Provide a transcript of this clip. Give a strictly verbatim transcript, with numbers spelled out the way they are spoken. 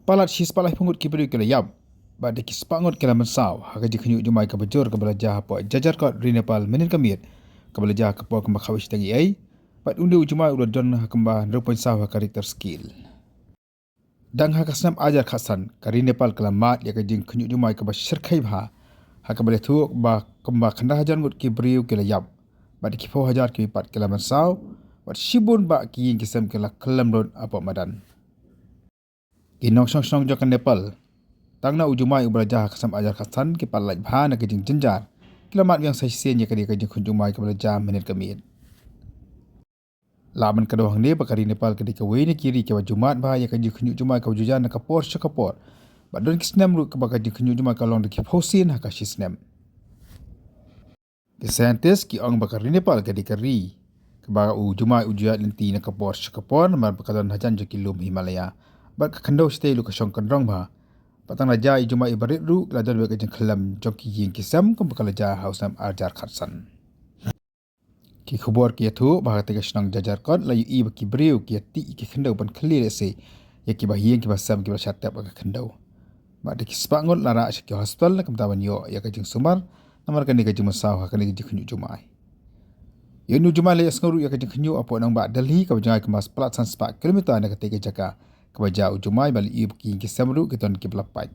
Palat shi spah laiphew ngut ki briew ki la ïap bad da ki spah ngut ki la mynsaw ha ka jingkhynñiuh jumai kaba jur kaba la jia hapoh Jajarkot, ri Nepal mynhynnin ka miet, kaba la jia ha ka por kaba khatwei shiteng eiei bad un dei u jumai uba la don ha kumba hynriew point saw ha ka Richter scale. Dang ha ka snem arhajar khatsan, ka ri Nepal ka la mad ïa ka jingkhynñiuh jumai kaba shyrkhei bha, ha kaba la ïathuh ba kumba khyndai hajar ngut ki briew ki la ïap bad da ki phew hajar kiwei pat ki la mynsaw bad shibun bah ki ïing ki sem ki la kyllem lut hapoh madan. Ki nongshong shnong jong ka Nepal, tang na u jumai uba la jia ha ka snem arhajar khatsan, ki pat lait bha na ka jingjynjar, ki la mad biang sa shisien ïa ka dei ka jingkhynñiuh jumai kaba la jia mynhynnin ka miet. Lah ban kdew hangne ba ka ri Nepal ka dei kawei na ki ri kiba ju mad bha ïa ka jingkhynñiuh jumai kaba ju jia na ka por sha ka por bad don ki snem ruh kaba ka jingkhynñiuh jumai ka long da ki phew sien ha ka shi snem. Ki scientist ki ong ba ka ri Nepal ka dei ka ri kaba u jumai u ju ïaid lynti na ka por sha ka por namar ba ka don hajan jong ki lum Himalaya bad ka khyndew shatei ruh ka shong kynrong bha. Bad tang la jia i jumai iba rit ruh, la don beit ka jingkyllem jong ki ïing ki sem kumba ka la jia ha u snem arhajar khatsan. Ki khubor ki ïathuh ba ha katei ka shnong Jajarkot la ïohi ba ki briew ki ïatih ïa ki khyndew ban khyllie lehse ïa kiba ha ïing kiba sem kiba la shah tep ha ka khyndew. Bad da ki spah ngut la rah sha ki hospital na ka bynta ban ïoh ïa ka jingsumar namar kane ka jingmynsaw ha kane ka jingkhynñiuh jumai. Ïa une u jumai la ïohsngew ruh ïa ka jingkhynñiuh hapoh nongbah Delhi kaba jngai kumba palat san spah kilometer na katei ka jaka kaba jia u jumai, bad la ïohi ba ki ïing ki sem ruh ki don kiba la pait.